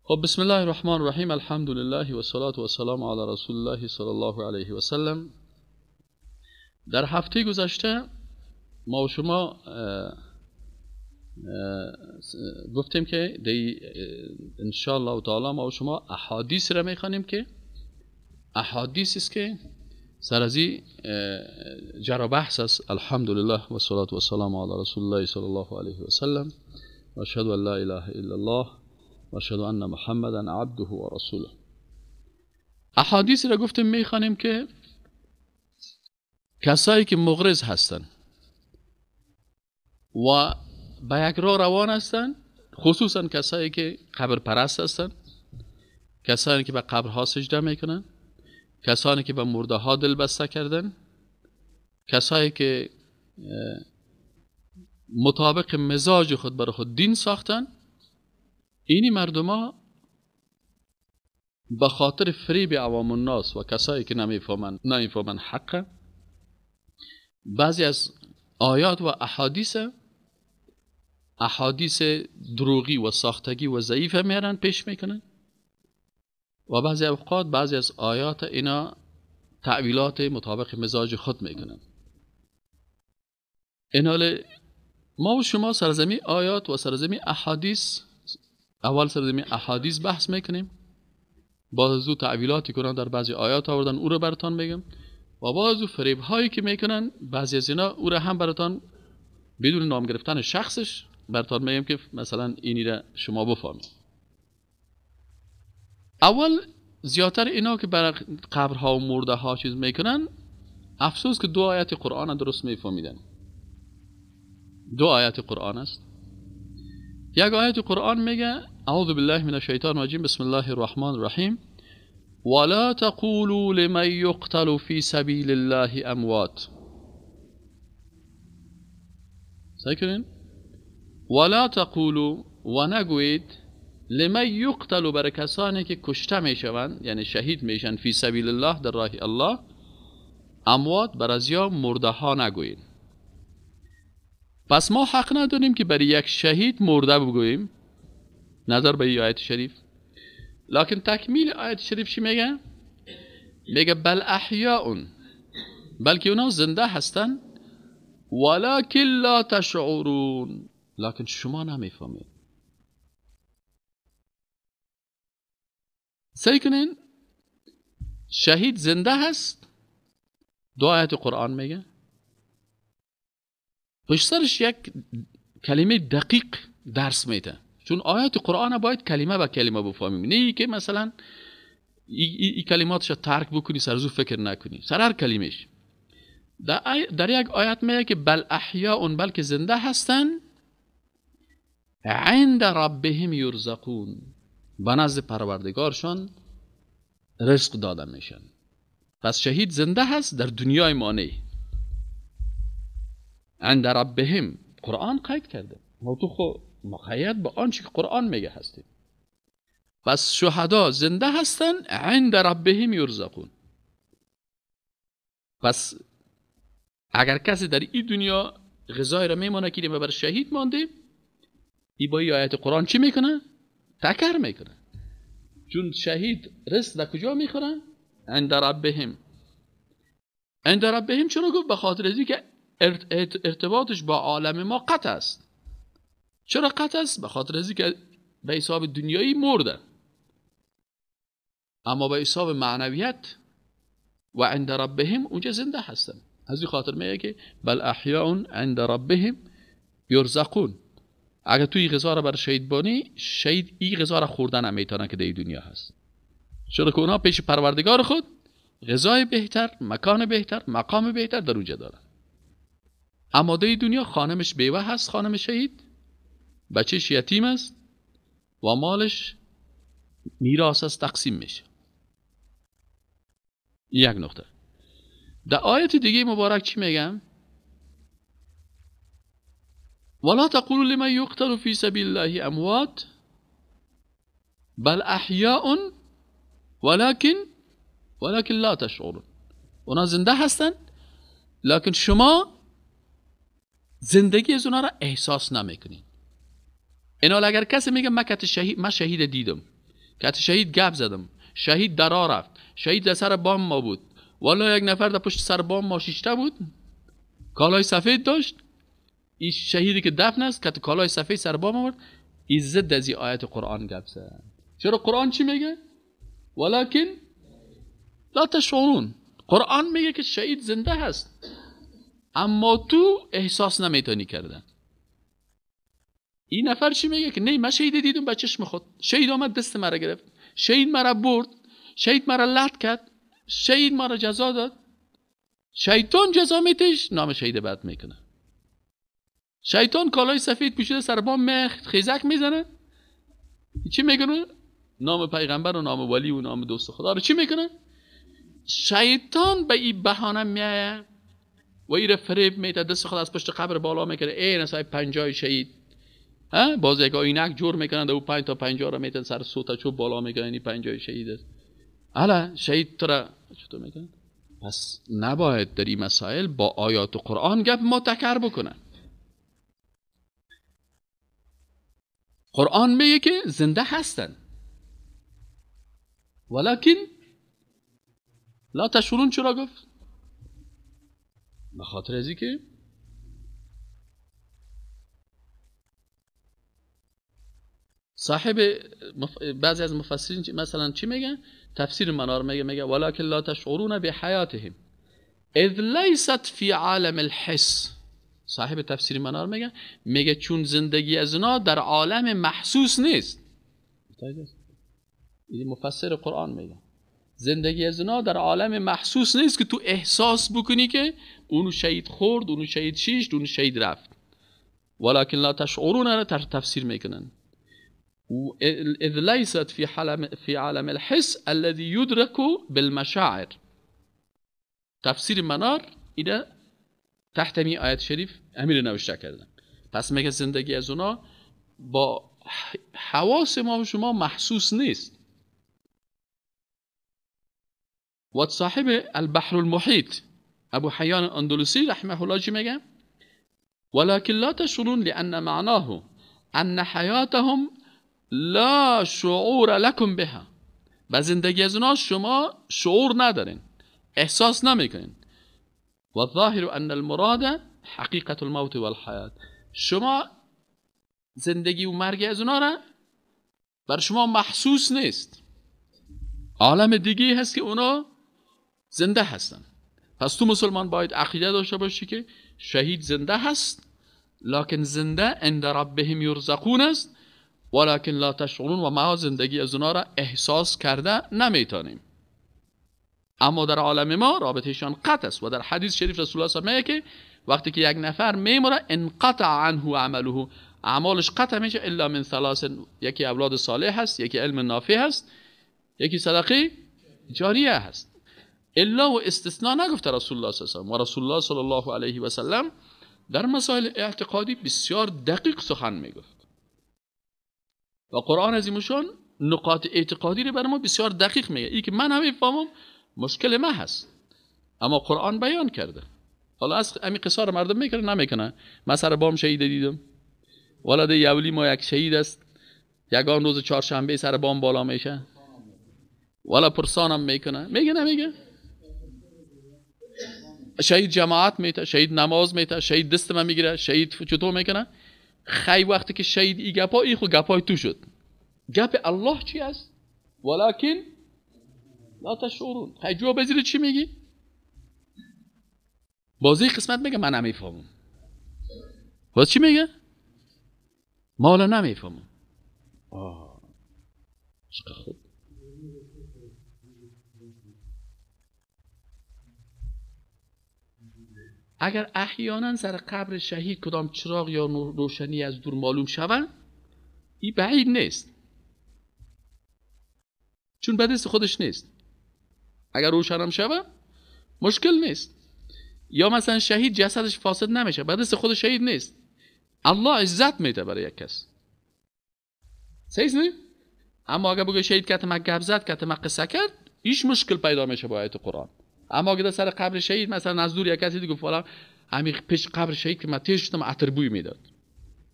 خب بسم الله الرحمن الرحیم، الحمد لله و صلاة و سلام علی رسول الله صلی الله علیه و سلم. در هفته گذشته ما و شما گفتیم که انشاءالله تعالی ما و شما احادیث را میخوانیم که احادیث است که سر از این جر بحث است. الحمدلله و صلاة و سلام علی رسول الله صلی الله علیه و سلم و اشهد ان لا اله الا الله و اشهد ان محمدا عبده و رسوله. احادیث را گفتیم میخوانیم که کسایی که مغرض هستند و به یک راه روان هستند، خصوصا کسایی که قبر پرست هستند، کسانی که به قبرها سجده میکنن، کسانی که به مرده ها دل بسته کردن، کسایی که مطابق مزاج خود برای خود دین ساختن، اینی مردم ها به خاطر فریب عوام الناس و کسایی که نمیفهمن حق، بعضی از آیات و احادیث دروغی و ساختگی و ضعیف میارن پیش میکنن و بعضی اوقات بعضی از آیات اینا تأویلات مطابق مزاج خود میکنن. این ما و شما سرزمین آیات و سرزمین احادیث، اول سرزمین احادیث بحث میکنیم، بعد از او تأویلاتی کنن در بعضی آیات آوردن او رو براتان میگم و بعد از او فریب هایی که میکنن بعضی از اینا او رو هم براتان بدون نام گرفتن شخصش براتان میگم که مثلا اینی را شما بفهمید. اول زیادتر اینا که برای قبرها و مرده ها چیز میکنن، افسوس که دو آیت قرآن درست میفهمیدن. دو آیت قرآن است. یک آیت قرآن میگه اعوذ بالله من الشیطان الرجیم، بسم الله الرحمن الرحیم، ولا تقولوا لمن يقتل في سبیل الله اموات. سعی کنین ولا تقولوا و نگویید لمن یقتل بر کسانی که کشته میشوند، یعنی شهید میشن، فی سبیل الله در راه الله، اموات بر از یا مرده ها نگویید. پس ما حق نداریم که برای یک شهید مرده بگوییم نظر به آیت شریف. لکن تکمیل آیت شریف چی میگه؟ میگه بل احیاء، بلکه اونا زنده هستن، ولکن لا تشعرون، لکن شما نمیفهمید. سعی کنین شهید زنده هست، دو آیت قرآن میگه، پشت سرش یک کلمه دقیق درس میده، چون آیات قرآن باید کلمه به کلمه بفهمیم، نه که مثلا ای کلماتش ترک بکنی سرزو فکر نکنی سر هر کلمهش. در یک آیت میگه که بل احیاء، بلکه زنده هستن، عند ربهم یرزقون، به نزد پروردگارشان رزق داده میشن. پس شهید زنده هست در دنیای ما نه، عند ربهم قرآن قید کرده، ما تو خو مقید به آنچه که قرآن میگه هستیم. پس شهدا زنده هستن، عند ربهم یرزقون. پس اگر کسی در این دنیا غذای را میمانه که بر شهید مانده، ای با آیت قرآن چی میکنه؟ تکر میکنه. چون شهید رزق در کجا میخوره؟ عند ربهم. عند ربهم چرا گفت؟ به خاطر از اینکه ارتباطش با عالم ما قطع است. چرا قطع است؟ به خاطر از اینکه به حساب دنیایی مرده، اما به حساب معنویت و عند ربهم اونجا زنده هستن. از این خاطر میگه که بل احیاء عند ربهم یرزقون. اگر توی غذا را بر شهید بانی، شهید این غذا را خوردن هم میتونه که در دنیا هست، چرا که اونا پیش پروردگار خود غذای بهتر، مکان بهتر، مقام بهتر در اونجا دارن. اما در دنیا خانمش بیوه هست، خانم شهید، بچهش یتیم است و مالش میراث است، تقسیم میشه. یک نقطه. در آیت دیگه مبارک چی میگم؟ ولا تقولوا لمن يقتل في سبيل الله اموات بل احیاء ولكن لا تشعرون. اونا زنده هستن، لکن شما زندگی از اونا را احساس نمیکنین. اینا اگر کسی میگه من شهید دیدم، که شهید گپ زدم، شهید درا رفت، شهید در سر بام ما بود، والا یک نفر در پشت سر بام ما شیشته بود، کالای سفید داشت. این شهیدی که دفن است که کالای سفید سر بام آورد، این ضد از این آیت قرآن گپ زد. چرا قرآن چی میگه؟ ولکن لا تشعرون. قرآن میگه که شهید زنده هست، اما تو احساس نمیتونی کردن. این نفر چی میگه؟ که نه، من شهید دیدم به چشم خود، شهید آمد دست مرا گرفت، شهید مرا برد، شهید مرا لط کرد، شهید مرا جزا داد. شیطان جزا میتش، نام شهید بد میکنه. شیطان کالای سفید پوشیده سر بام مخ خیزک میزنه، چی میکنه؟ نام پیغمبر و نام ولی و نام دوست خدا رو چی میکنه؟ شیطان به این بهانه میایه و ایره فریب میده، دست خود از پشت قبر بالا میکنه، ای نسای 50 شهید، ها باز یک آینک جور میکنن، او 5 تا 50 را میتن سر سوتا چوب بالا میکنن، این 50 شهید است. حالا شهید تو را چطور میکنن؟ پس نباید در این مسائل با آیات قرآن گپ ما تکر بکنن. قرآن میگه که زنده هستن، ولکن لا تشعرون. چرا گفت؟ به خاطر از که صاحب بعضی از مفسرین مثلا چی میگن؟ تفسیر منار میگه ولکن لا تشعرون بحیاتهم اذ لیست فی عالم الحس. صاحب تفسیر منار میگه چون زندگی از اونا در عالم محسوس نیست. این مفسر قرآن میگه زندگی از اونا در عالم محسوس نیست که تو احساس بکنی که اونو شهید خورد، اونو شهید شیشت، اونو شهید رفت. ولکن لا تشعرون را تفسیر میکنن اذ لیست فی عالم الحس الذي يدرك بالمشاعر. تفسیر منار ایده تحت می آیت شریف امیر نوشته کردن. پس میگه زندگی از اونا با حواس ما و شما محسوس نیست. و صاحب البحر المحیط ابو حیان اندلسی رحمه الله چی میگه؟ ولكن لا تشعرون لأن معناه أن حیاتهم لا شعور لكم بها. و زندگی از اونا شما شعور ندارین، احساس نمیکنین. و الظاهر ان المراد حقیقت الموت والحیات. شما زندگی و مرگ از اونا را بر شما محسوس نیست. عالم دیگه هست که اونا زنده هستن. پس تو مسلمان باید عقیده داشته باشی که شهید زنده هست، لکن زنده عند ربهم یرزقون است، ولکن لا تشعرون. و ما زندگی از اونا را احساس کرده نمیتونیم. اما در عالم ما رابطهشان قطع است. و در حدیث شریف رسول الله صلی الله علیه و آله که وقتی که یک نفر میمره انقطع عنه عمله، اعمالش قطع میشه الا من ثلاث، یکی اولاد صالح هست، یکی علم نافع هست، یکی صدقه جاریه هست. الا و استثناء نگفته رسول الله صلی الله علیه و آله. و رسول الله صلی الله علیه و سلم در مسائل اعتقادی بسیار دقیق سخن میگفت و قرآن عظیمشان نقاط اعتقادی رو بر ما بسیار دقیق میگه. ای که من نمیفهمم مشکل ما هست، اما قرآن بیان کرده. حالا از همین قصار مردم میکنه نمیکنه. من سر بام شهید دیدم، والا ده یولی ما یک شهید است، یگان روز چهارشنبه سر بام بالا میشه، والا پرسانم میکنه، میگه نمیگه؟ شهید جماعت میته، شهید نماز میته، شهید دست من میگیره، شهید چطور میکنه؟ خی وقتی که شهید ای گپا ای خو گپای تو شد. گپ الله چی است؟ ولکن لا تشعرون. خی جواب بزیر چی میگی؟ بازی قسمت میگه من نمیفهمم. باز چی میگه؟ ما حالا نمیفهمم. آه چقدر خوب. اگر احیانا سر قبر شهید کدام چراغ یا روشنی از دور معلوم شود، این بعید نیست، چون به دست خودش نیست. اگر روشنم شود مشکل نیست. یا مثلا شهید جسدش فاسد نمیشه، به دست خود شهید نیست، الله عزت میده برای یک کس. صحیح نه؟ اما اگر بگه شهید کت ما گپ زد، کت ما قصه کرد، هیچ مشکل پیدا میشه با آیت قرآن. اما اگر سر قبر شهید مثلا از دور یک کسی دیگه فلان همین پیش قبر شهید که من تیر شدم عطر بوی میداد،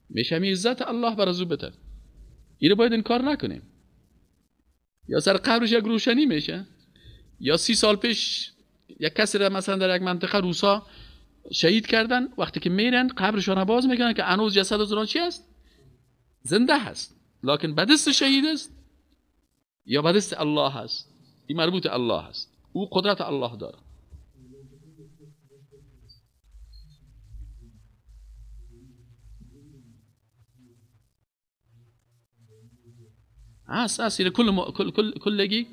میشه همین عزت الله بر از او بده. اینو باید انکار نکنیم. یا سر قبرش یک روشنی میشه. یا 30 سال پیش یک کسی را مثلا در یک منطقه روسا شهید کردن، وقتی که میرن قبرشان باز میکنن که هنوز جسد از اونها چی است؟ زنده هست، لکن به دست شهید است یا به دست الله هست. این مربوط الله هست، او قدرت الله داره. هست کل کل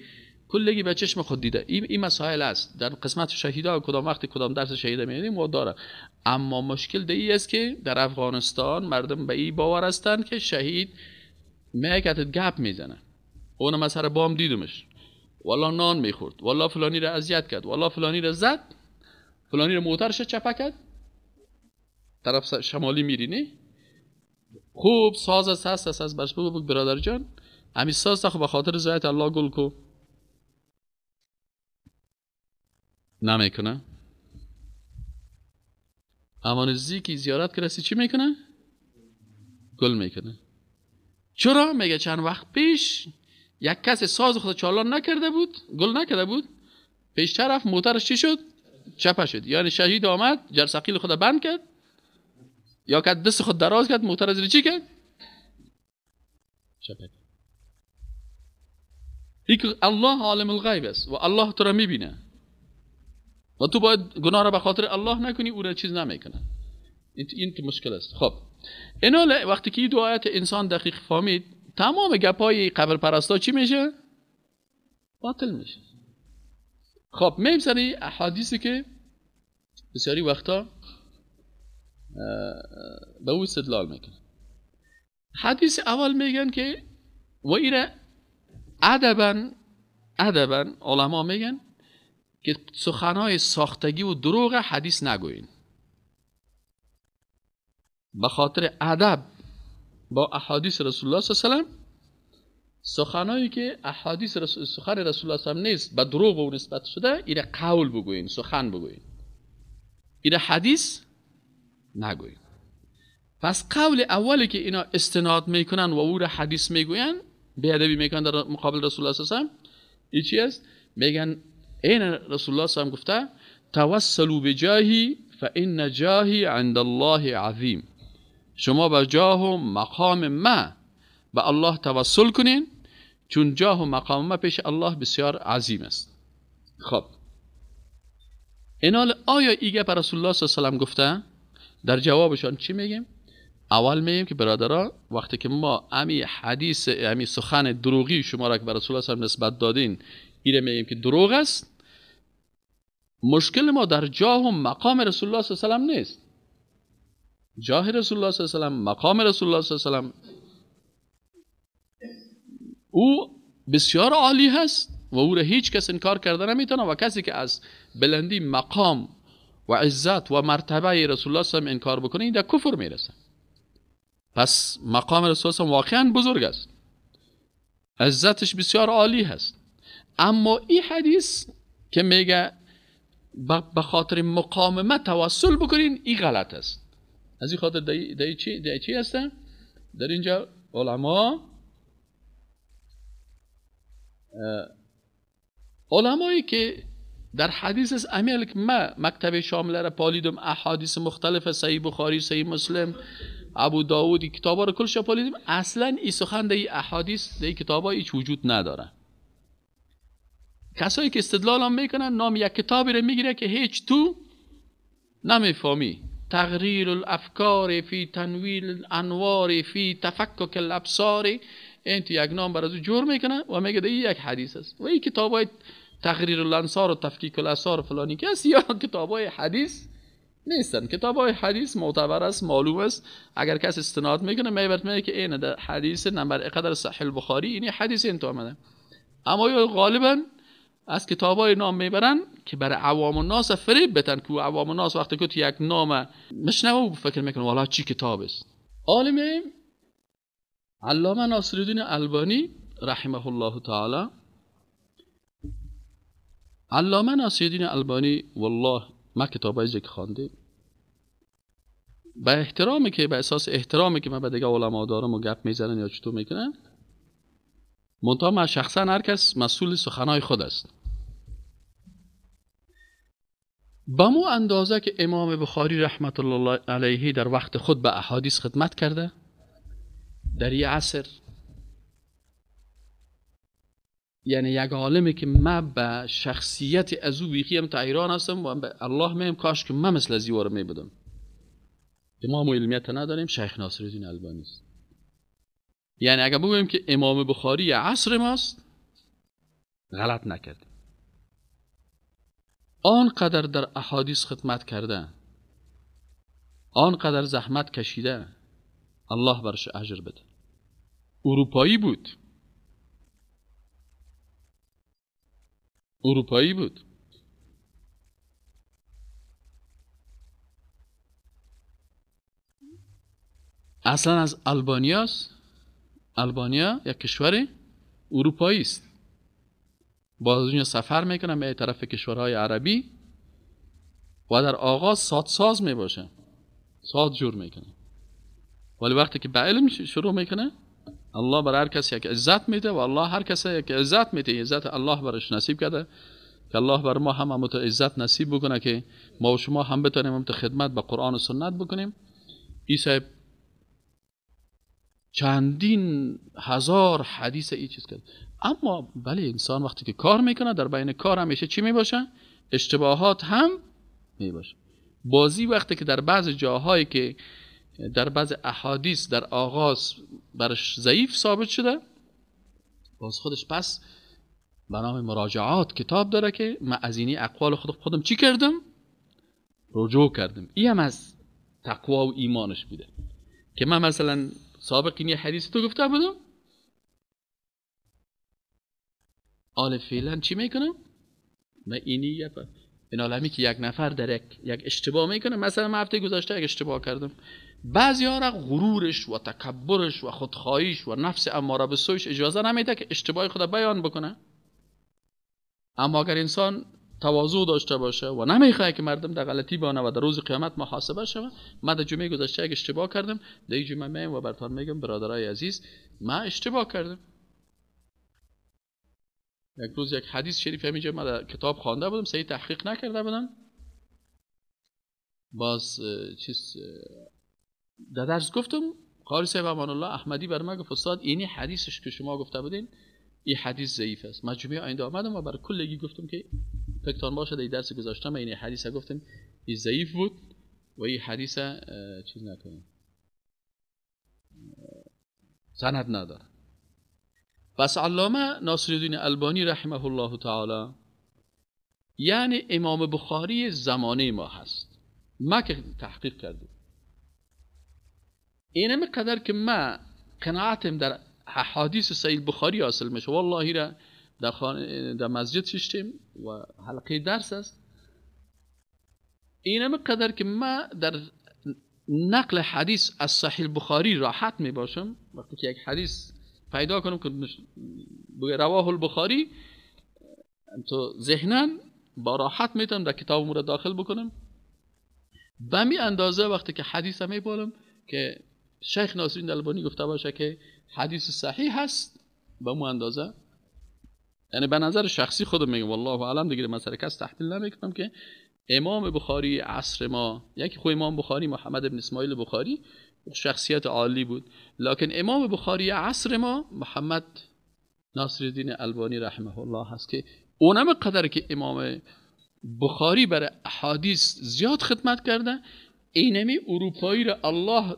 کلگی به چشم خود دیده. این مسائل است در قسمت شهیدا، کدام وقت کدام درس شهیده می‌بینیم و داره. اما مشکل در این است که در افغانستان مردم به این باور هستند که شهید میکت گپ میزنه. اونم از سر بام دیدمش، والا نان میخورد، والا فلانی را اذیت کرد، والا فلانی را زد، فلانی را موترش چپه کرد. طرف شمالی میری نه؟ خوب ساز است، هست هست برش بگو برادر جان همین ساز خب به خاطر رضایت الله گل کو. نمیکنه. اما نزدیکی زیارت کرسی چی میکنه؟ گل میکنه. چرا؟ میگه چند وقت پیش یک کس ساز خود چالان نکرده بود، گل نکرده بود، پیش طرف موترش چی شد؟ چپه شد. یعنی شهید آمد جرثقیل خود بند کرد یا که دست خود دراز کرد، موتر از چی کرد؟ چپه کرد. الله عالم الغیب است و الله تو را میبینه و تو باید گناه را به خاطر الله نکنی، او را چیز نمیکنه. این تو مشکل است. خب اینا وقتی که این دو آیت انسان دقیق فهمید، تمام گپای قبر پرستا چی میشه؟ باطل میشه. خب میم سری احادیثی که بسیاری وقتا به او استدلال میکنه. حدیث اول میگن که و ایره ادبا علما میگن که سخنهای ساختگی و دروغ حدیث نگوین، به خاطر ادب با احادیث رسول الله صلی الله علیه و سلم. سخنهایی که احادیث سخن رسول الله صلی الله علیه و نیست، به دروغ و نسبت شده، ایره قول بگوین، سخن بگوین، ایره حدیث نگوین. پس قول اولی که اینا استناد میکنن و او را حدیث میگوین، بی‌ادبی میکنن در مقابل رسول الله صلی الله علیه و سلم، این چی است؟ میگن این رسول الله صلی الله علیه و گفته توسلوا بجاهی فان جاهی عند الله عظیم. شما به جاه و مقام ما به الله توسل کنین، چون جاه و مقام ما پیش الله بسیار عظیم است. خب اینال آیا ایگه پر رسول الله صلی الله علیه و سلم گفته؟ در جوابشان چی میگیم؟ اول میگیم که برادرها وقتی که ما امی حدیث امی سخن دروغی شما را که به رسول الله صلی الله علیه و نسبت دادین، ایره میگیم که دروغ است. مشکل ما در جاه و مقام رسول الله صلی الله علیه و سلم نیست. جاه رسول الله صلی الله علیه و سلم، مقام رسول الله صلی الله علیه و سلم او بسیار عالی هست و او را هیچ کس انکار کرده نمیتونه و کسی که از بلندی مقام و عزت و مرتبه رسول الله صلی الله علیه و انکار بکنه این در کفر میرسه. پس مقام رسول الله واقعا بزرگ است، عزتش بسیار عالی هست. اما این حدیث که میگه به خاطر مقام ما توسل بکنین، این غلط است. از این خاطر دی چی هستن؟ در اینجا علمایی که در حدیث از امیل که ما مکتب شامله را پالیدم، احادیث مختلف صحیح بخاری، صحیح مسلم، ابو داود، کتابا رو کلش پالیدم، اصلا این سخن در احادیث در کتابا هیچ وجود نداره. کسایی که استدلال هم میکنن نام یک کتابی رو میگیره که هیچ تو نمیفهمی، تغییر الافکار فی تنویل الانوار فی تفکک الابصار، این تو یک نام برازو جور میکنه و میگه این یک حدیث است. و این کتابای تقریر الانصار و تفکیک الاثار فلانی که است یا کتابای حدیث نیستن. کتابای حدیث معتبر است، معلوم است، اگر کس استناد میکنه میبرد میگه که این در حدیث نمبر اقدر صحیح البخاری این حدیث این تو آمده. اما غالبا از کتابای نام میبرن که برای عوام الناس فریب بتن، که عوام الناس وقتی که یک نام مشنوه فکر میکنه والا چی کتاب است. عالم علامه ناصرالدین البانی رحمه الله تعالی، علامه ناصرالدین البانی والله ما کتابایی که خوانده به احترامی که به اساس احترامی که من به دیگه علما دارم و گپ میزنن یا چطور میکنن، منتها من شخصا هر کس مسئول سخنای خود است. با مو اندازه که امام بخاری رحمت الله علیه در وقت خود به احادیث خدمت کرده، در یه عصر، یعنی یک عالمی که من به شخصیت از او بیخی هم تا ایران هستم و به الله میم کاش که من مثل از ایوار می بودم. امام و علمیت نداریم، شیخ ناصرالدین البانی است. یعنی اگر بگوییم که امام بخاری عصر ماست، غلط نکردیم. آنقدر در احادیث خدمت کرده، آنقدر زحمت کشیده، الله برش اجر بده. اروپایی بود، اروپایی بود. اصلا از البانیاست. البانیا یک کشور اروپایی است. باز اونجا سفر میکنه به طرف کشورهای عربی و در آغاز ساز میباشه، ساز جور میکنه، ولی وقتی که به علم شروع میکنه، الله بر هر کس یک عزت میده و الله هر کس یک عزت میده. عزت الله برش نصیب کرده که الله بر ما هم همون عزت نصیب بکنه که ما و شما هم بتونیم هم خدمت به قرآن و سنت بکنیم. ای صاحب چندین هزار حدیث ای چیز کرد. اما بله، انسان وقتی که کار میکنه، در بین کار همیشه چی میباشه؟ اشتباهات هم میباشه. بازی وقتی که در بعض جاهایی که در بعض احادیث در آغاز برش ضعیف ثابت شده، باز خودش پس به نام مراجعات کتاب داره که من از اینی اقوال خودم چی کردم؟ رجوع کردم. این هم از تقوا و ایمانش بوده که من مثلا سابق اینی حدیث تو گفته بودم، آل فعلا چی میکنم؟ من اینی این عالمی که یک نفر در یک اشتباه میکنه. مثلا من هفته گذشته یک اشتباه کردم، بعضی ها را غرورش و تکبرش و خودخواهیش و نفس اماره به سویش اجازه نمیده که اشتباه خود بیان بکنه. اما اگر انسان تواضع داشته باشه و نمیخواد که مردم در غلطی بانه و در روز قیامت محاسبه شوه، من در جمعه گذشته یک اشتباه کردم، در جمعه میم و براتون میگم برادرای عزیز من اشتباه کردم. یک روز یک حدیث شریف همینجا من در کتاب خوانده بودم، صحیح تحقیق نکرده بودم، باز چیز در درس گفتم، قاری صاحب امان الله احمدی بر من گفت استاد اینی حدیثش که شما گفته بودین این حدیث ضعیف است. من جمعه آینده آمدم و برای کلگی گفتم که فکرتان باشه در درس گذاشتم این حدیث گفتم این ضعیف بود و این حدیث چیز نکنیم، سند نداره. پس علامه ناصرالدین البانی رحمه الله تعالی یعنی امام بخاری زمانه ما هست. ما که تحقیق کردیم اینمی قدر که ما قناعتم در احادیث صحیح بخاری حاصل میشه، والله را در مسجد ششتیم و حلقه درس است، اینمی قدر که ما در نقل حدیث از صحیح بخاری راحت می باشم. وقتی که یک حدیث پیدا کنم که رواه البخاری، تو ذهنا با راحت میتونم در کتاب را داخل بکنم. به می اندازه وقتی که حدیث می بالم که شیخ ناصرالدین البانی گفته باشه که حدیث صحیح هست، به مو اندازه، یعنی به نظر شخصی خودم میگم والله اعلم دیگه، مثلا کس تحلیل نمیکنم که امام بخاری عصر ما، یکی خو امام بخاری محمد بن اسماعیل بخاری شخصیت عالی بود، لکن امام بخاری عصر ما محمد ناصرالدین البانی رحمه الله هست که اونم قدر که امام بخاری برای احادیث زیاد خدمت کرده، اینمی اروپایی را الله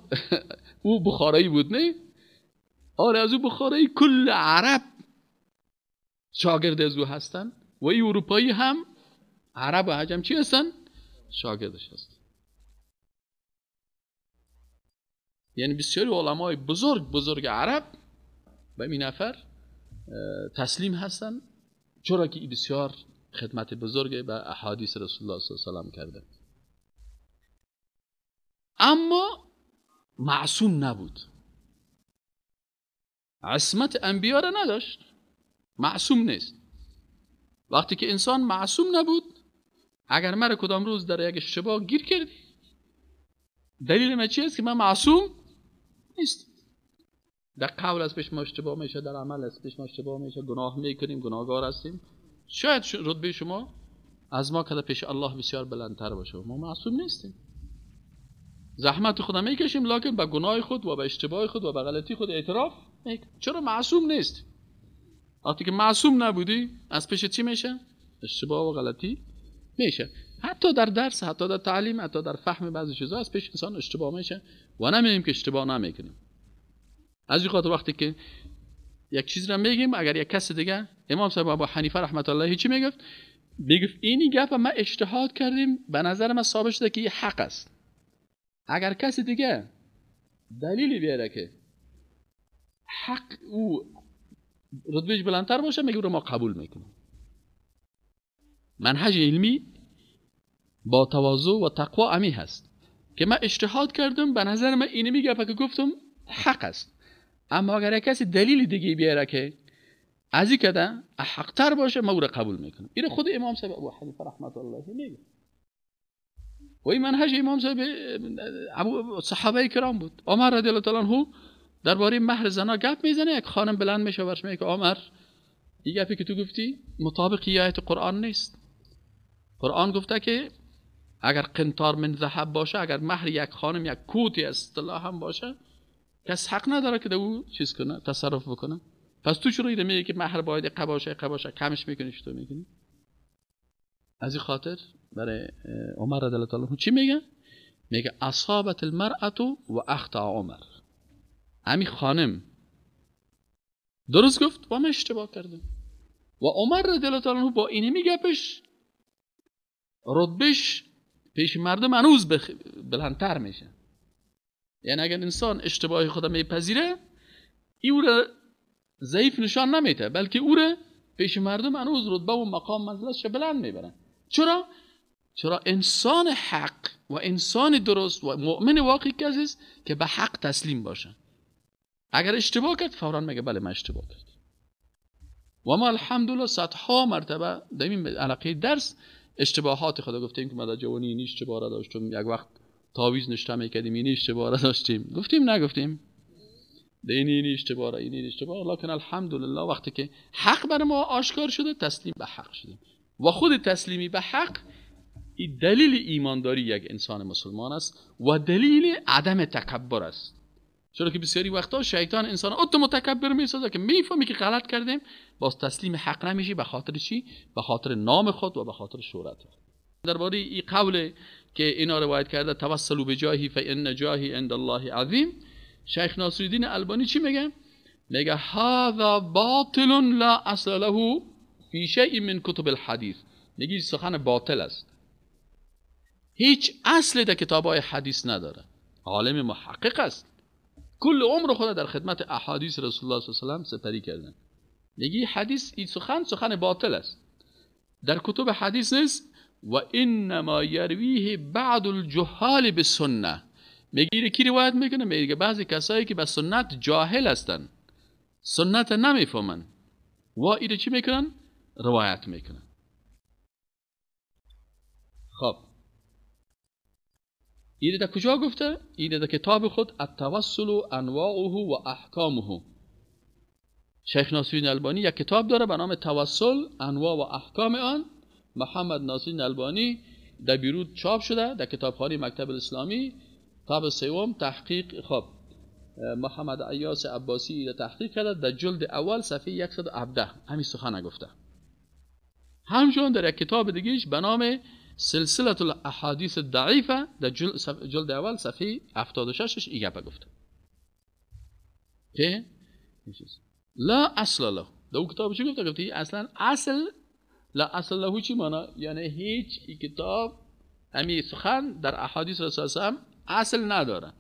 او بخارایی بود نه؟ آره از او بخارایی کل عرب شاگرد از او هستن و این اروپایی هم عرب و عجم چی هستن؟ شاگردش هستن. یعنی بسیاری علمای بزرگ بزرگ عرب به این نفر تسلیم هستن، چرا که بسیار خدمت بزرگ به احادیث رسول الله صلی الله علیه و سلم کرده. اما معصوم نبود، عصمت انبیا را نداشت، معصوم نیست. وقتی که انسان معصوم نبود، اگر مرا کدام روز در یک اشتباه گیر کردی، دلیل من چی است که من معصوم نیست. در قول از پیش ما اشتباه میشه، در عمل از پیش ما اشتباه میشه، گناه میکنیم، گناهگار هستیم. شاید رتبه شما از ما که پیش الله بسیار بلندتر باشه، ما معصوم نیستیم. زحمت خود میکشیم، لکن به گناه خود و به اشتباه خود و به غلطی خود اعتراف میکنیم. چرا معصوم نیست؟ وقتی که معصوم نبودی از پیش چی میشه؟ اشتباه و غلطی میشه. حتی در درس، حتی در تعلیم، حتی در فهم بعضی چیزا از پیش انسان اشتباه میشه و نمیگیم که اشتباه نمیکنیم. از این خاطر وقتی که یک چیز را میگیم، اگر یک کس دیگه، امام صاحب ابو حنیفه رحمت الله چی میگفت؟ میگفت اینی گپ ما اجتهاد کردیم، به نظر من ثابت شده که این حق است. اگر کسی دیگه دلیلی بیاره که حق او رتبهش بلندتر باشه، میگه رو ما قبول میکنیم. منهج علمی با تواضع و تقوا امی هست که من اجتهاد کردم، به نظر من اینی میگه که گفتم حق است. اما اگر کسی دلیل دیگه بیاره که از این کده حقتر باشه، ما او را قبول میکنم. این خود امام صاحب ابو حنیفه رحمت الله میگه. و این منهج امام صاحب ابو صحابه کرام بود. عمر رضی الله تعالی عنه درباره مهر زنا گپ میزنه، یک خانم بلند میشه برش میگه عمر، این گپی که تو گفتی مطابق آیت قرآن نیست. قرآن گفته که اگر قنطار من ذهب باشه، اگر مهر یک خانم یک کوتی از طلا هم باشه، کس حق نداره که او چیز کنه، تصرف بکنه. پس تو چرا اینو میگی که مهر باید قباشه قباشه، کمش میکنی، چطور میکنی؟ از این خاطر برای عمر رضی الله تعالی عنه چی میگه؟ میگه اصابت المرأة و اخطا عمر. همین خانم درست گفت و من اشتباه کردم. و عمر رضی الله تعالی عنه با اینه میگپش رتبهش پیش مردم هنوز بلندتر میشه. یعنی اگر انسان اشتباه خود میپذیره، او را ضعیف نشان نمیده، بلکه او را پیش مردم هنوز رتبه و مقام منزلتش بلند میبرن. چرا؟ چرا انسان حق و انسان درست و مؤمن واقعی کسی است که به حق تسلیم باشه. اگر اشتباه کرد فورا میگه بله من اشتباه کردم. و ما الحمدلله صدها مرتبه در این علاقه درس اشتباهات خدا گفتیم که ما در جوانی این اشتباه را داشتیم، یک وقت تعویذ نشته میکردیم، این اشتباه را داشتیم، گفتیم نگفتیم، این اشتباه را، این اشتباه. لکن الحمدلله وقتی که حق بر ما آشکار شده، تسلیم به حق شدیم. و خود تسلیمی به حق دلیل ایمانداری یک انسان مسلمان است و دلیل عدم تکبر است. چرا که بسیاری وقتا شیطان انسان اتو متکبر میسازه که میفهمی که غلط کردیم، باز تسلیم حق نمیشی. به خاطر چی؟ به خاطر نام خود و به خاطر شهرت. درباره این قول که اینا روایت کرده توسلوا بجاهی فان جاهی عند الله عظیم، شیخ ناصرالدین البانی چی میگه؟ میگه هذا باطل لا اصل له فی شیء من کتب الحدیث. میگه سخن باطل است، هیچ اصل در کتاب‌های حدیث نداره. عالم محقق است، کل عمر خود در خدمت احادیث رسول الله صلی الله علیه و سلم سپری کردن. میگه حدیث این سخن سخن باطل است، در کتب حدیث نیست. و انما یرویه بعض الجهال بالسنه. میگه کی روایت میکنه؟ میگه بعضی کسایی که به سنت جاهل هستن، سنت نمیفهمن، و اینو چی میکنن؟ روایت میکنن. خب اینو در کجا گفته؟ اینو در کتاب خود التوسل انواعه و احکامه. شیخ ناصرالدین البانی یک کتاب داره به نام توسل انواع و احکام آن، محمد ناصرالدین البانی، در بیروت چاپ شده در کتابخانه مکتب اسلامی، تاب سوم تحقیق. خب محمد عیاس عباسی ایده تحقیق کرده، در جلد اول صفحه 117 همین سخن گفته. همچنین در یک کتاب دیگهش به نام سلسله الاحادیث الضعیفه در جلد اول صفحه 76 ای گپ گفته که لا اصل له. در اون کتاب چی گفته؟ گفته اصلا اصل لا اصل له چی مانا؟ یعنی هیچ ای کتاب همین سخن در احادیث رسول الله اصل نداره.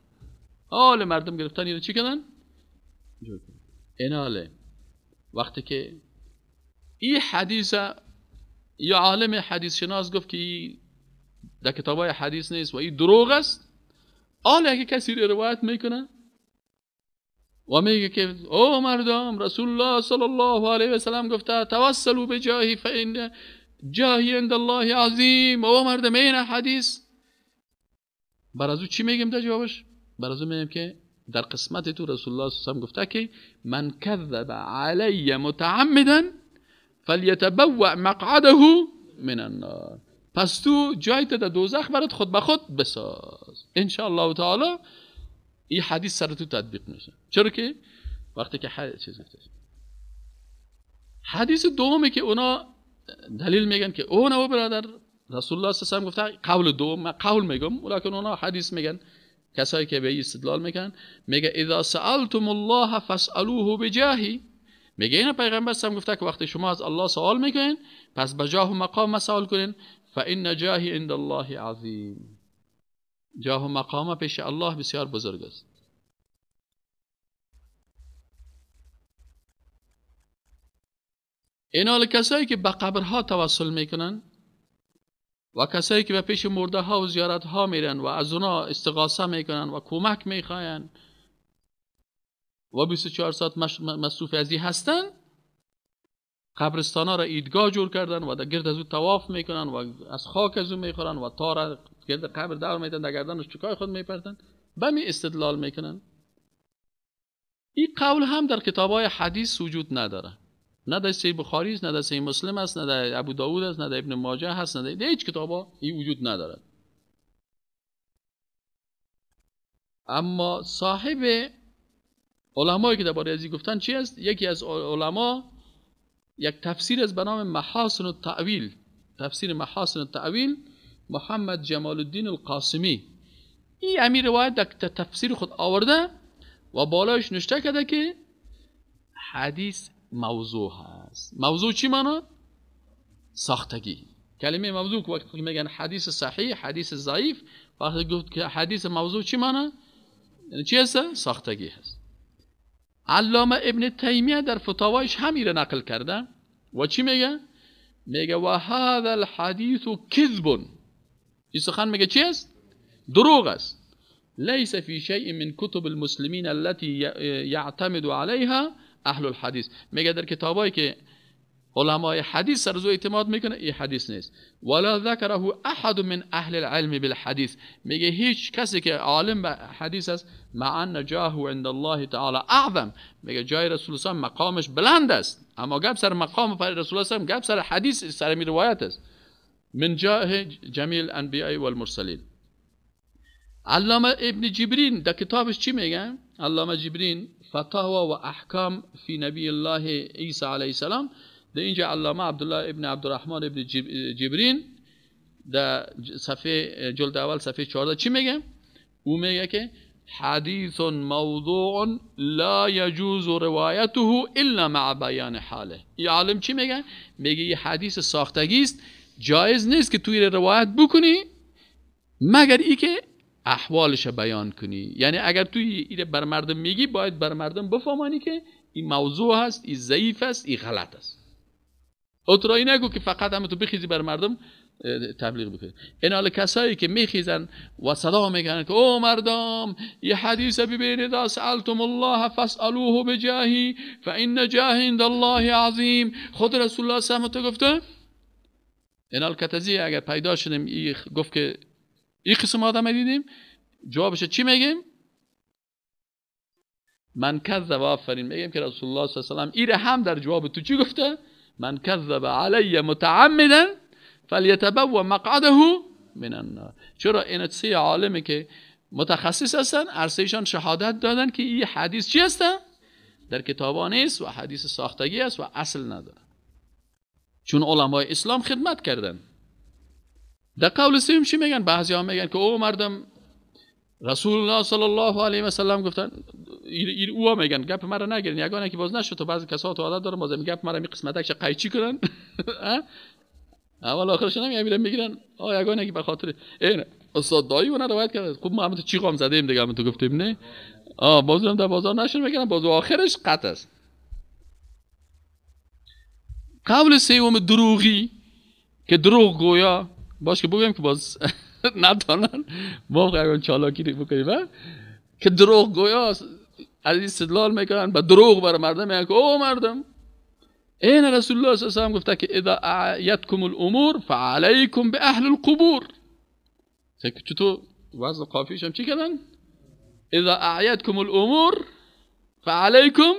حال مردم گرفتن اینو چی کردن؟ ایناله وقتی که این حدیث یا عالم حدیث شناس گفت که این در کتابای حدیث نیست و این دروغ است، حالا اگه کسی رو روایت میکنه و میگه که او مردم رسول الله صلی الله علیه و سلم گفته توسلوا بجاهی فان جاهی عند الله عظیم، او مردم این حدیث، بر از او چی میگیم در جوابش؟ بر از او میگیم که در قسمت تو رسول الله صلی الله علیه و گفته که من کذب علی متعمدا فلیتبوأ مقعده من النار. پس تو جایت در دوزخ برات خود به خود بساز. ان شاء الله تعالی این حدیث سر تو تطبیق میشه. چرا که وقتی که چیز گفته، حدیث دومی که اونا دلیل میگن که اونا برادر رسول الله صلی الله علیه و گفته، قول دوم، من قول میگم ولیکن اونا حدیث میگن، کسایی که به استدلال میکنن، میگه اذا سألتم الله فاسألوه بجاهی. میگه اینا پیغمبر صلی گفته که وقتی شما از الله سوال میکنین پس به جاه و مقام سوال کنین، فان جاهی عند الله عظیم. جاه و مقام پیش الله بسیار بزرگ است. اینا کسایی که به قبرها توسل میکنن و کسایی که به پیش مرده ها و زیارت ها میرن و از اونا استغاثه میکنن و کمک میخواین و 24 ساعت مصروف ازی هستن، قبرستان ها را عیدگاه جور کردن و در گرد از او طواف میکنن و از خاک از او میخورن و تار گرد قبر دور میتن، در گردنش چکای خود میپرتن، به می استدلال میکنن. این قول هم در کتاب های حدیث وجود نداره، نه در صحیح بخاری است، نه در صحیح مسلم است، نه در ابو داود است، نه در ابن ماجه هست، نه در هیچ کتابا این وجود ندارد. اما صاحب علمایی که درباره ازی گفتن چی است؟ یکی از علما یک تفسیر است به نام محاسن التأویل، تفسیر محاسن التأویل، محمد جمال الدین القاسمی. این امیر روایت در تفسیر خود آورده و بالایش نشته کرده که حدیث موضوع هست. موضوع چی معنا؟ ساختگی. کلمه موضوع که وقتی میگن حدیث صحیح، حدیث ضعیف، وقتی گفت که حدیث موضوع چی معنا؟ یعنی چی هست؟ ساختگی هست. علامه ابن تیمیه در فتاوایش همین را نقل کرده و چی میگه؟ میگه و هذا الحدیث کذب. این سخن میگه چی است؟ دروغ است. لیس فی شیء من کتب المسلمین التي یعتمد علیها اهل الحدیث. میگه در کتابایی که علمای حدیث سر زو اعتماد میکنه این حدیث نیست. ولا ذکره احد من اهل العلم بالحدیث. میگه هیچ کسی که عالم به حدیث است، مع ان جاهه عند الله تعالی اعظم. میگه جای رسول الله مقامش بلند است، اما گپ سر مقام رسول الله، گپ سر حدیث، سر می روایت است. من جاه جمیع الانبیاء والمرسلین. علامه ابن جبرین در کتابش چی میگه؟ علامه جبرین فتاوا و احکام فی نبی الله عیسی علیه السلام، در اینجا علامه عبدالله ابن عبدالرحمن ابن جبرین در صفحه جلد اول صفحه 14 چی میگه؟ او میگه که حدیث موضوع لا یجوز روایته الا مع بیان حاله. این عالم چی میگه؟ میگه یه حدیث ساختگی است، جایز نیست که توی روایت بکنی مگر ای که احوالش بیان کنی. یعنی اگر توی ایره بر مردم میگی باید بر مردم بفهمانی که این موضوع هست، این ضعیف است، این غلط است. اترایی نگو که فقط هم تو بخیزی بر مردم تبلیغ بکنی. این حال کسایی که میخیزن و صدا میکنن که او مردم یه حدیث ببینید، سألتم الله فاسألوه بجاهی فإن جاهی عند الله عظیم. خود رسول الله صلی الله علیه و گفته. این حال کتزی اگر پیدا شدیم ای گفت که این قسم آدم دیدیم، جوابش چی میگیم؟ من کذب. آفرین، میگیم که رسول الله صلی الله علیه و سلم ایره هم در جواب تو چی گفته؟ من کذب علی متعمدا فلیتبوأ مقعده من النار. چرا این سه عالمی که متخصص هستن عرصهشان شهادت دادن که این حدیث چی هست؟ در کتابا نیست و حدیث ساختگی است و اصل نداره. چون علمای اسلام خدمت کردن. در قول سوم چی میگن؟ بعضی ها میگن که او مردم رسول الله صلی الله علیه و سلم گفتن، او میگن گپ مرا نگیرین، یگانه که باز نشد تو بعضی کسا تو عادت دارن باز گپ مرا می قسمتک قیچی کنن، اول آخرش نمیگیرن، میگیرن آ یگانه که به خاطر این استاد دایی اون روایت کرد. خب ما هم تو چی قام زدیم دیگه، هم تو گفتیم نه آ بازم در بازار نشون میگن، باز آخرش قطع است. قول سوم دروغی که دروغ گویا باش که بگویم که باز ندانن ما اگه چالاکی بکنیم که دروغ گویا از استدلال میکنن به دروغ بر مردم، میگن که او مردم این رسول الله صلی الله علیه و سلم گفته که اذا اعیتکم الامور فعلیکم باهل القبور. چطور وزن قافیش هم چی کردن؟ اذا اعیتکم الامور فعلیکم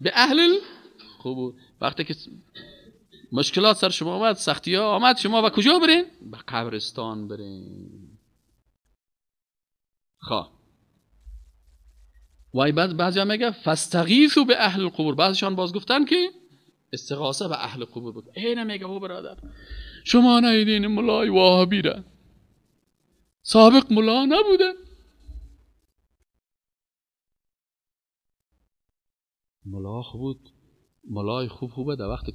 به اهل القبور. وقتی که مشکلات سر شما آمد، سختی ها آمد، شما به کجا برین؟ به قبرستان برین. خب وای بعضی ها میگه فاستغیثوا به اهل القبور، بعضیشان باز گفتن که استغاثه به اهل قبور بود. اینه میگه او برادر شما نیدین ملای وهابی را، سابق ملا نبوده. ملا خوب بود، ملای خوب خوبه در وقت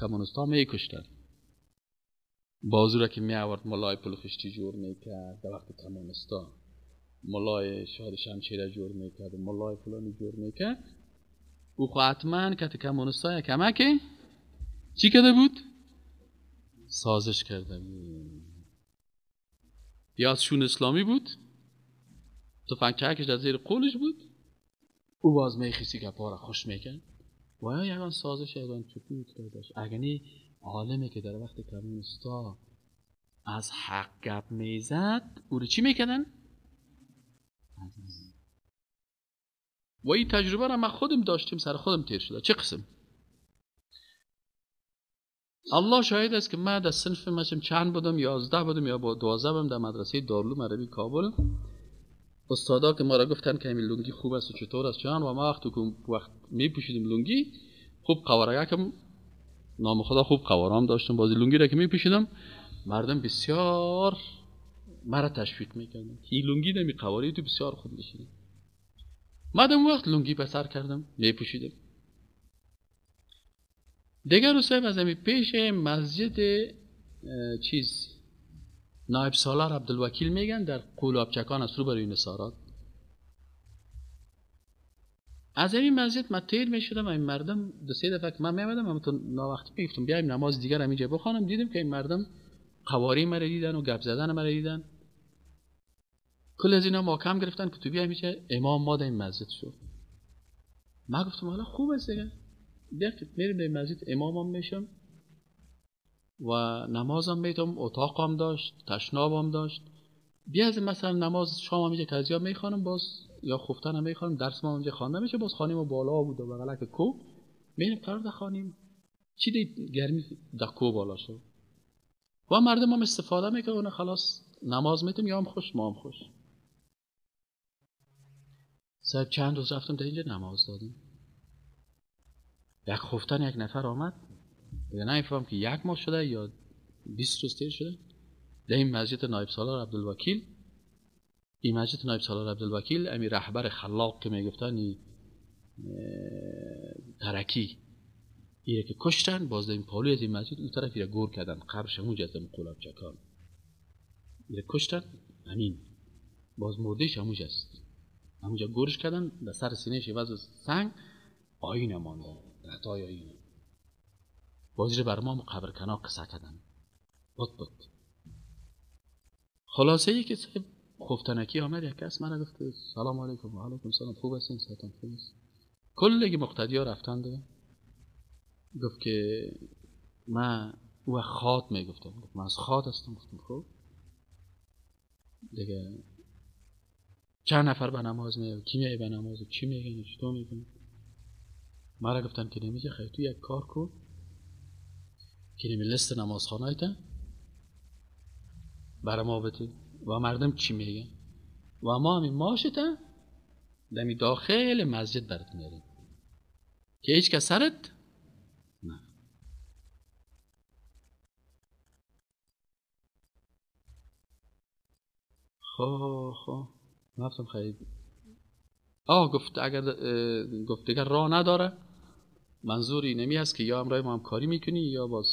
کمونستا میکشتن. بازو را که می آورد ملای پلخشتی جور میکرد در وقت کمونستا، ملای شاد شمشیره جور میکرد و ملای فلانی جور میکرد. او خو حتما که کمونستا کمک چی کرده بود؟ سازش کرده بود. یا شون اسلامی بود، تفنگچه‌کش در زیر قولش بود، او باز میخیسی گپا را خوش میکرد و یا یگان سازش یگان چپی داشت. اگه عالمی که در وقت کمونستا از حق گپ میزد او رو چی میکردن؟ و این تجربه را ما خودم داشتیم، سر خودم تیر شده. چه قسم؟ الله شاهد است که من در صنف مشم چند بودم، 11 بودم یا 12 بودم، در مدرسه دارالعلوم عربی کابل. استادا که ما را گفتن که همین لنگی خوب است و چطور است چنان، و ما وقت که وقت می پوشیدیم لنگی خوب قواره کم نام خدا خوب قوارام داشتم، بازی لنگی را که می پوشیدم مردم بسیار مرا تشویق میکردن که این لنگی نمی قواری تو بسیار خوب میشینه. من اون وقت لنگی به سر کردم می پوشیدم. دیگر روز از همین پیش مسجد چیز نایب سالار عبدالوکیل میگن در قولابچکان از رو برای نصارات، از همین مسجد من تیر میشدم. این مردم دو سه دفعه که من میامدم من تو ناوقتی میگفتم بیایم نماز دیگر همینجا بخوانم، دیدم که این مردم قواری مرا دیدن و گپ زدن مرا دیدن، کل از اینا محکم گرفتن که تو بیایم اینجا امام ما در این مسجد شد. من گفتم حالا خوب است دیگه، میریم در مسجد امامم میشم و نمازم میتم، اتاقم داشت، تشنابم داشت. بیا از مثلا نماز شام هم اینجا که میخوانم باز یا خفتن هم میخوانم، درس ما اونجا خوانده میشه، باز خانیم بالا بود و بغلک کو میریم قرار ده خانیم چی دی گرمی در کو بالا شد و مردم هم استفاده میکنه. خلاص نماز میتم یا هم خوش ما هم خوش. صاحب چند روز رفتم در اینجا نماز دادیم. یک خفتن یک نفر آمد، دیگه نمیفهم که یک ماه شده یا 20 روز تیر شده، در این مسجد نایب سالار عبدالوکیل، این مسجد نایب سالار عبدالوکیل امی رهبر خلاق که میگفتن ترکی ایره که کشتن، باز در این پالوی از این مسجد اون طرف ایره گور کردن، قبرش همونجا از قولاب چکان ایره کشتن، همین باز مردهش همونجا است، همونجا گورش کردن، در سر سینهش عوض سنگ آینه مانده، تحتای آینه. بازی رو بر ما قبرکنا قصه کردن بود بود. خلاصه ای که خفتنکی آمد، یک کس مرا گفت سلام علیکم و علیکم سلام، خوب هستین؟ صحتان خوب است؟ کلگی مقتدی ها رفتن دیگه. گفت که من او خاد میگفتم، گفت من از خاد هستم. گفتم خوب دیگه چند نفر به نماز میاد، کی میای به نماز، چی میگن، چطور میگن؟ مرا گفتن که نمیشه، خیلی تو یک کار کو که نمی لست نمازخانه ایتا برای ما بده و مردم چی میگن و ما همین ماشتا دمی داخل مسجد برات میاریم که هیچ کس سرت نه. خب خب نفتم خیلی گفت اگر گفت دیگر راه نداره، منظوری نمی هست که یا امرای ما همکاری میکنی یا باز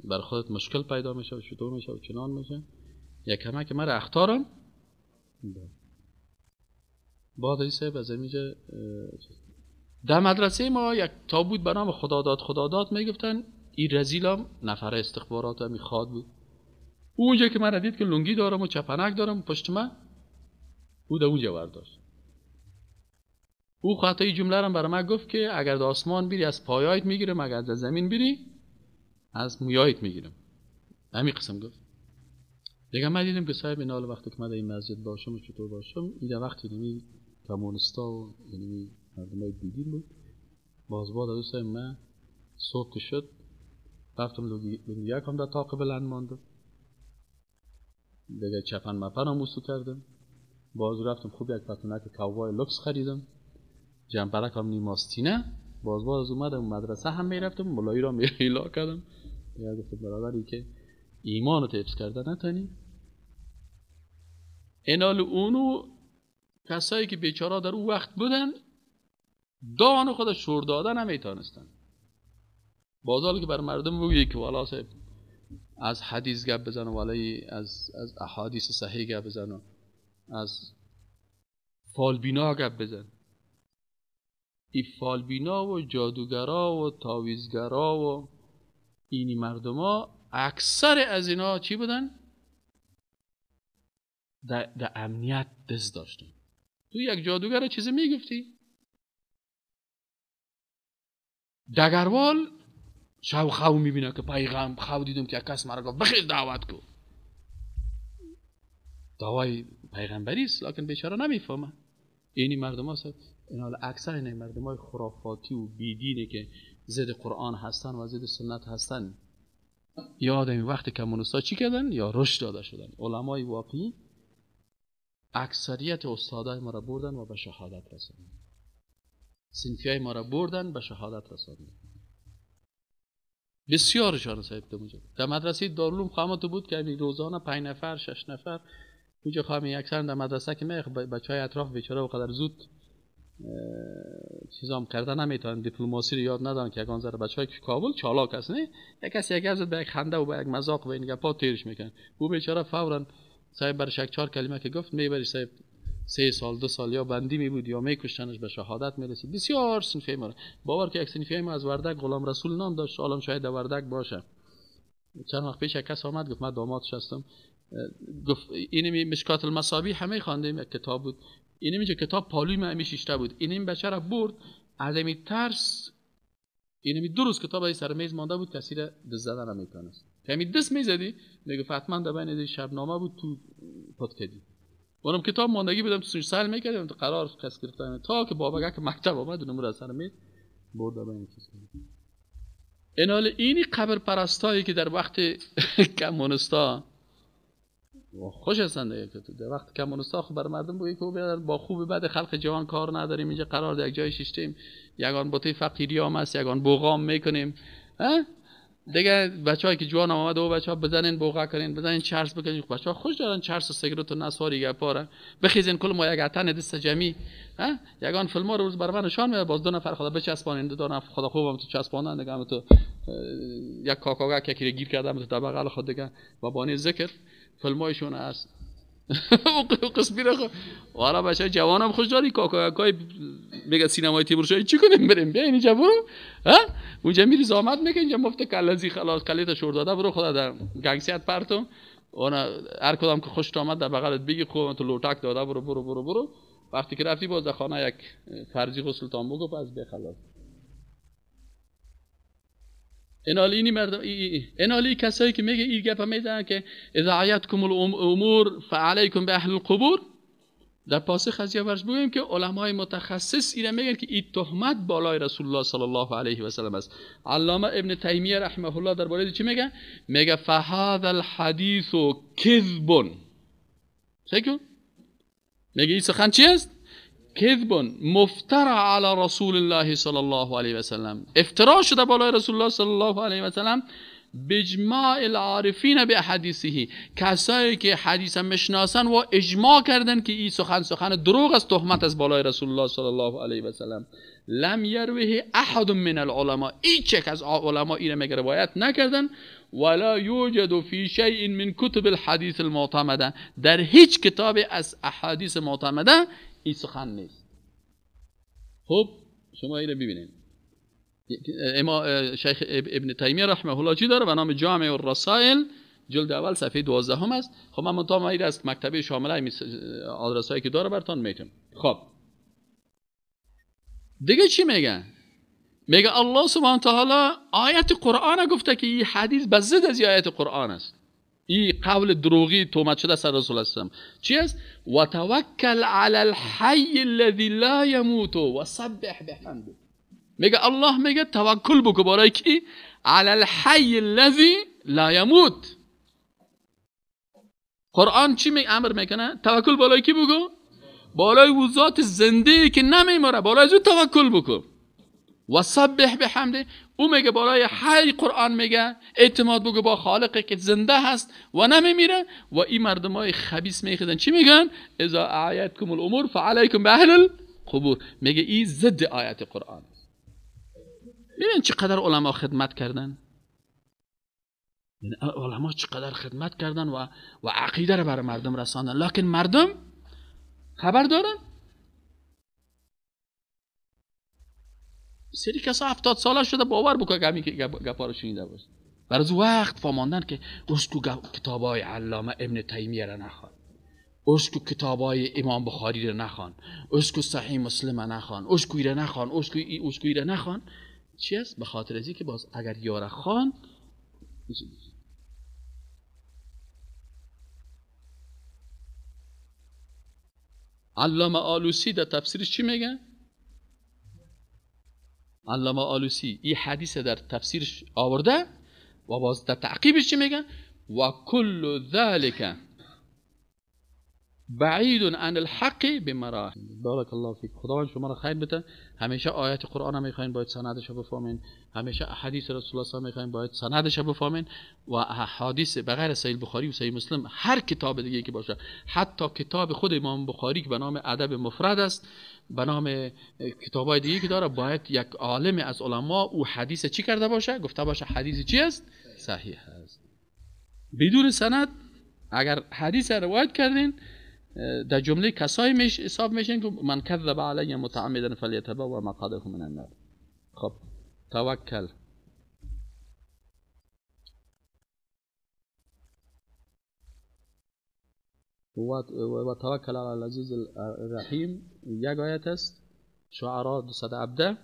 بر خودت مشکل پیدا میشه و چطور میشه و چنان میشه. یک همه که من اختارم بعد این صاحب از اینجا در مدرسه ما یک تابوت به نام خداداد خداداد میگفتن، این رزیلم نفر استخبارات هم خواد بود. اونجا که من دید که لنگی دارم و چپنک دارم پشت من، او در اونجا برداشت. او خطای جمله را برای من گفت که اگر در آسمان بیری از پایایت میگیرم، اگر در زمین بیری از مویایت میگیرم. همین قسم گفت. دیگه من دیدم که صاحب این حال وقتی که من در این مسجد باشم و چطور باشم، این وقتی نمی کمونستا و یعنی مردمای بیدین بود. باز بعد از او من صبح که شد رفتم لوگی یک هم در طاق بلند ماندم دیگه، چپن مپن هم وصول کردم. باز رفتم خوب یک پتونک کاوبای لوکس خریدم، جمپرک هم نیماستینه. باز اومدم مدرسه هم میرفتم، ملایی را میلا کردم. دیگه گفت برادری که ایمان رو حفظ کرده نتانی. اینال اونو کسایی که بیچاره در اون وقت بودن دان خود شور دادن نمیتونستن. بازال که بر مردم بگویی که والا صاحب از حدیث گپ بزن و والای از احادیث صحیح گپ بزن و از فالبینا گپ بزن، این فالبینا و جادوگرا و تاویزگرا و اینی مردما اکثر از اینا چی بودن؟ در امنیت دست داشتن. تو یک جادوگر چیزی میگفتی، دگروال شو خو میبینه که پیغام خو دیدم که کس مرا گفت بخیر دعوت کو، دعوای پیغمبری است، لکن بیچاره نمیفهمه. اینی مردم هست، این حال اکثر این مردم های خرافاتی و بیدینه که ضد قرآن هستن و ضد سنت هستن. یاد این وقت کمونیست‌ها چی کردن؟ یا رشد داده شدن. علمای واقعی اکثریت استادای ما را بردن و به شهادت رساندن. صنفیای ما را بردن به شهادت رساندن. بسیارشان صاحب اونجا در مدرسه دارالعلوم خامات بود که روزانه 5 نفر 6 نفر اونجا خواهم اکثر در مدرسه که می بچهای اطراف بیچاره و قدر زود چیزام کرده نمیتونن، دیپلماسی رو یاد ندارن که یگان ذره بچهای که کابل چالاک است، نه یک کسی یک گپ به یک خنده و به یک مذاق و این گپا تیرش میکنن. او بیچاره فورا صاحب برش یک 4 کلمه که گفت میبری صاحب 3 سال 2 سال یا بندی می بود یا میکشتنش، به شهادت میرسید. بسیار صنفی ما باور که یک صنفی ما از وردک غلام رسول نام داشت، عالم شاید در وردک باشه. چند وقت پیش یک کس آمد گفت من دامادش هستم، گفت اینمی مشکات المصابی همه خواندیم، یک کتاب بود، اینمی که کتاب پالوی من همیشه شیشته بود، اینمی بچه را برد از این ترس، اینمی 2 روز کتاب سر میز مانده بود، کسی را دست زدن نمیتونست. کمی دست میزدی میگه حتما در بین شبنامه بود تو پات کردی. اونم کتاب ماندگی بودم تو سال میکردم تو قرار کس گرفتم تا که بابا که مکتب آمد اونم را سر میز برد بین چیز. این حال اینی قبر پرستایی که در وقت کمونیستا خوش هستن دیگه، که در وقت کمونیستا خب بر مردم بگی که با خوب بد خلق جوان کار نداریم، اینجا قرار در یک جای شیشتیم، یگان بوته فقیری هم هست، یگان بوغام میکنیم دیگه. بچه‌ای که جوان آمده و بچه‌ها بزنین بوغا کنین، بزنین چرس بکنین، بچه‌ها خوش دارن چرس و سیگارت و نسواری گپاره بخیزین کل ما یک عتن دست جمعی یگان فیلم‌ها روز بر من نشان میده، باز 2 نفر خدا بچسبانین، 2 نفر خدا خوبم تو چسباندن دیگه، هم تو یک کاکاگا که یکی گیر کردم تو در بغل خود دیگه و بانی ذکر فیلمایشون هست. قسمی رو والا بچه جوانم خوش داری کاکاگای میگه سینمای تیمورشاهی چی کنیم بریم بیا اینجا برو ها اونجا میری زحمت میکنی، اینجا مفت کلزی خلاص کلیت شور داده برو خدا در گنگسیت پرتو اون هر کدام که خوش آمد در بغلت بگی خوب تو لوتک داده برو برو برو برو. وقتی که رفتی باز در خانه یک فرضی غسل تام بگو پس به خلاص. اینالی اینی مردم اینالی کسایی که میگه این گپ میزنن که اذا عیتکم الامور فعلیکم به اهل القبور، در پاسخ از برش بگویم که علمای متخصص اینا میگن که این تهمت بالای رسول الله صلی الله علیه و سلم است. علامه ابن تیمیه رحمه الله درباره چی میگه؟ میگه فهذا الحدیث کذب. فکر میگه این سخن چی است؟ کذب مفترى على رسول الله صلی الله علیه و سلم، افترا شده بالای رسول الله صلی الله علیه و سلم باجماع العارفین به احادیثه، کسایی که حدیث مشناسن و اجماع کردن که این سخن سخن دروغ است، تهمت است بالای رسول الله صلی الله علیه و سلم. لم یروه احد من العلماء، هیچ یک از علما اینو میگه روایت نکردن. ولا یوجد فی شیء من کتب الحدیث المعتمده، در هیچ کتاب از احادیث معتمده این سخن نیست. خب شما اینو ببینید، اما شیخ ابن تیمیه رحمه الله چی داره به نام جامع الرسائل جلد اول صفحه 12 هم است. خب من منتها این از مکتبه شامله آدرس هایی که داره براتون میتم. خب دیگه چی میگه؟ میگه الله سبحانه تعالی آیت قرآن گفته که این حدیث به ضد از آیت قرآن است. این قول دروغی تهمت شده سر رسول الله چی است؟ و توکل علی الحی الذی لا یموت و سبح بحمده. میگه الله میگه توکل بکن برای کی؟ علی الحی الذی لا یموت. قرآن چی می امر میکنه؟ توکل بالای کی بگو؟ بالای او ذات زنده که نمیمره، بالای او توکل بکن. و سبح بحمده. او میگه بالای حی، قرآن میگه اعتماد بگو با خالقی که زنده هست و نمیمیره. و این مردمای خبیث میخیزن چی میگن؟ اذا اعیتکم الامور فعلیکم باهل القبور. میگه این ضد آیت قرآن. ببین چقدر علما خدمت کردن، یعنی علما چقدر خدمت کردن و عقیده را برای مردم رساندن، لکن مردم خبر دارن؟ سری کسا 70 ساله شده باور بکنه که همین گپا رو شنیده باشه. برای از وقت فهماندن که اسکو کتابای علامه ابن تیمیه را نخوان، اسکو کتابای امام بخاری را نخوان، اسکو صحیح مسلم را نخوان، اسکو را نخوان، اسکو را نخوان. چی است؟ به خاطر از که باز اگر یاره خوان علامه آلوسی در تفسیرش چی میگه؟ علامه آلوسی این حدیث در تفسیرش آورده و باز در تعقیبش چی میگه؟ و کل ذلك بعید عن الحق بمراحل. بارک الله فیک. خداوند شما را خیر بده. همیشه آیات قرآن هم میخواین باید سندش رو بفهمین، همیشه احادیث رسول الله میخواین باید سندش رو بفهمین، و احادیث بغیر صحیح بخاری و صحیح مسلم هر کتاب دیگه که باشه، حتی کتاب خود امام بخاری که به نام ادب مفرد است، به نام کتابای دیگه که داره، باید یک عالم از علما او حدیث چی کرده باشه، گفته باشه حدیث چی است؟ صحیح است. بدون سند اگر حدیث روایت کردین در جمله کسایی میش حساب میشن که من کذب علی متعمدا فلیتبوأ مقعده من النار. خب توکل. و توکل علی العزیز الرحیم یک آیت است، شعراء 217.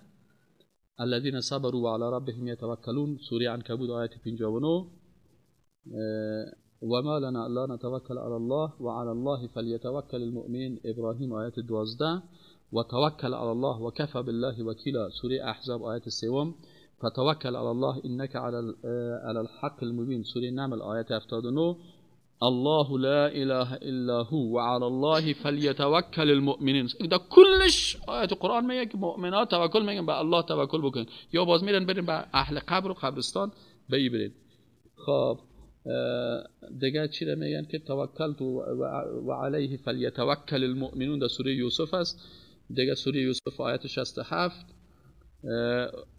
الذين صبروا وعلى ربهم يتوكلون، سوره عنکبوت آیت 59. وما لنا الا نتوكل على الله وعلى الله فليتوكل المؤمنين، ابراهیم آیت 12. وتوكل على الله وكفى بالله وكيلا، سوره احزاب آیت 3. فتوكل على الله انك على الحق المبين، سوره نمل آیت 79. الله لا اله الا هو وعلى الله فليتوكل المؤمنین. ده کلش آیت قرآن میگه که مؤمنات توکل میگن به الله توکل بکنن، یا باز میرن برین به اهل قبر و قبرستان برین. خب دیگه چی رو میگن که توکلت و علیه فلیتوکل المؤمنون، در سوره یوسف است. دیگه سوره یوسف آیت 67.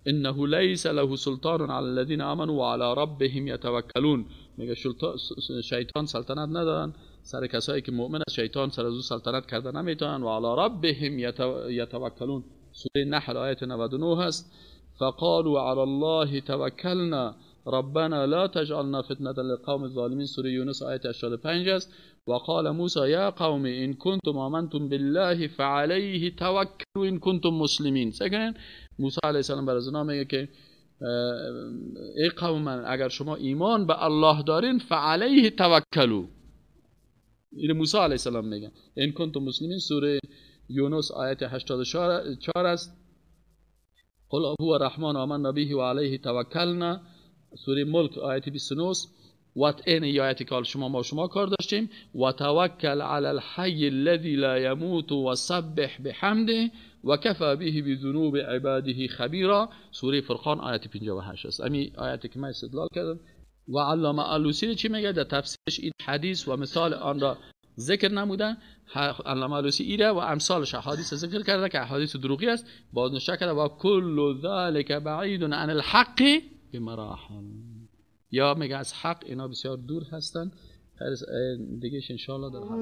انه لیس له سلطان علی الذین آمنوا و علی ربهم یتوکلون. میگه شیطان سلطنت ندارن سر کسایی که مؤمن است، شیطان سر از او سلطنت کرده نمیتونن. و علی ربهم یتوکلون، سوره نحل آیت 99 هست. فقالوا علی الله توکلنا ربنا لا تجعلنا فتنة للقوم الظالمین، سوره یونس آیت 85 است. وقال موسی یا قوم ان کنتم آمنتم بالله فعلیه توکلوا ان کنتم مسلمین. سکنن موسی علیه السلام بر از اونا میگه که ای قوم من، اگر شما ایمان به الله دارین فعلیه توکلوا. این موسی علیه السلام میگه ان کنتم مسلمین، سوره یونس آیت 84 است. قل هو الرحمن آمنا به و علیه توکلنا، سوره ملک آیت 29. وات این آیت که شما ما شما کار داشتیم. و توکل علی الحی الذی لا یموت و سبح بحمده و کفى به بذنوب عباده خبیرا، سوره فرقان آیت 58 است. امی آیتی که من استدلال کردم. و علامه آلوسی چی میگه در تفسیرش؟ این حدیث و مثال آن را ذکر نموده. علامه آلوسی ایره و امثالش احادیث ذکر کرده که احادیث دروغی است، بازنشته کرده. و کل ذلک بعید عن الحق بمراحل، یا میگه از حق اینا بسیار دور هستن. دیگه انشاءالله در هفته